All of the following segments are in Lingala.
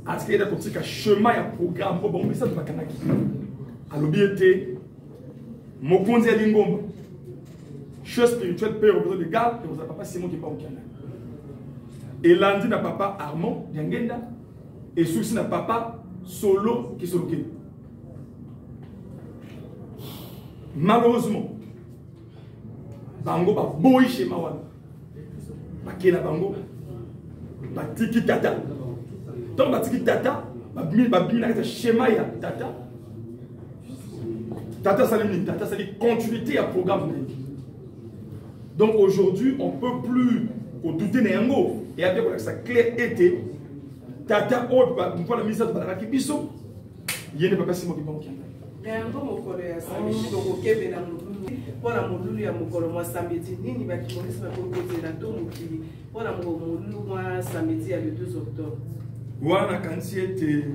Atikaki ete kotika chemin ya programme oyo bango misato bakangaki. Alobi ete mokonzi ya lingomba, chef spirituel mpe représentant légal ekozala papa Simon Kimbangu Kiangani, elandi na papa Armand Diangenda, esukisi na papa Solo Kisolokele. Malheureusement, bango baboyi schéma wana, bakela bango batiki tata. Ntango batiki tata, babimi na kati ya schéma ya tata. Tata asali nini? Tata asali continuité ya programme na ye. Donc aujourd'hui, on peut plus kodouter na yango. Eya mpe kolakisa clair ete tata oyo mpo na misato balakaki biso, ye nde papa Simon Kimbangu Kiangani. Na yango mokolo ya samedi tokokembela molulu mpo na molulu ya mokolo mwa samedi. Nini bakimbanguiste bakoki kozela to mokili mpo na molulu mwa samedi ya le 12 octobre? Wana nakanisi ete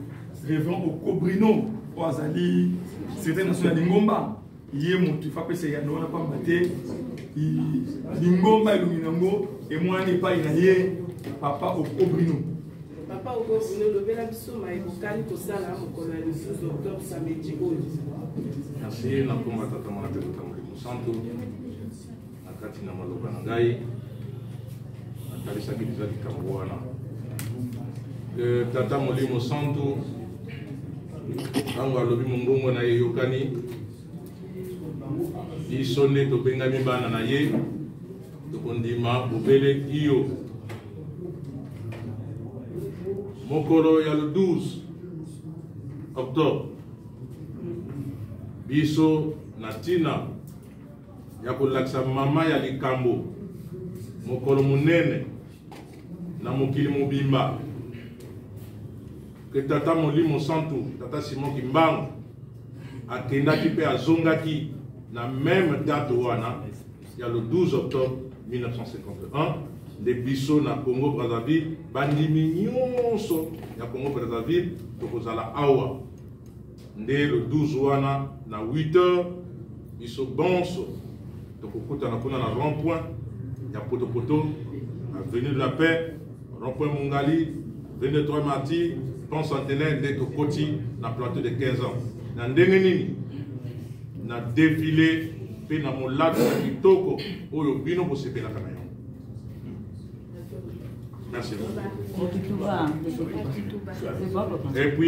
révérend Okobrino oyo azali secrétaire national ya lingomba, ye motu ifa apesa eyano wana, pamba te lingomba elongi nango emonani epai na ye, papa Okobrino. Papa Okobrino, lobela biso maye bokani kosala mokolo ya le 12 octobre, samedi oyo. Merci. Na nkombo ya Tata, Mwana mpe Tata Molimo Santo, na kati na maloba na ngai natalisaki deja likambo wana. Tata Molimo Santo, ntango alobi mongongo na ye eyokani, biso nde tobengami bana na ye, tokondima bobele iyo. Mokolo ya le 12 octobre, biso na ntina ya kolakisa mama ya likambo, mokolo monene na mokili mobimba, ke Tata Molimo Santu, Tata Simon Kimbangu, akendaki mpe azongaki na même date wana ya le 12 octobre 1951, nde biso na Congo Brazzaville, bandimi nyonso ya Congo Brazzaville, tokozala awa nde le 12 wana na 8 heures. Biso bonso tokokutana kuna na rond point ya Potopoto, avenue de la Paix, rond point Mungali, 23 Martyrs, pont Centenaire, nde tokoti na plateau de 15 ans. Na ndenge nini? Na défilé mpe na molato ya kitoko oyo bino bosepelaka na yango. Merci. Et puis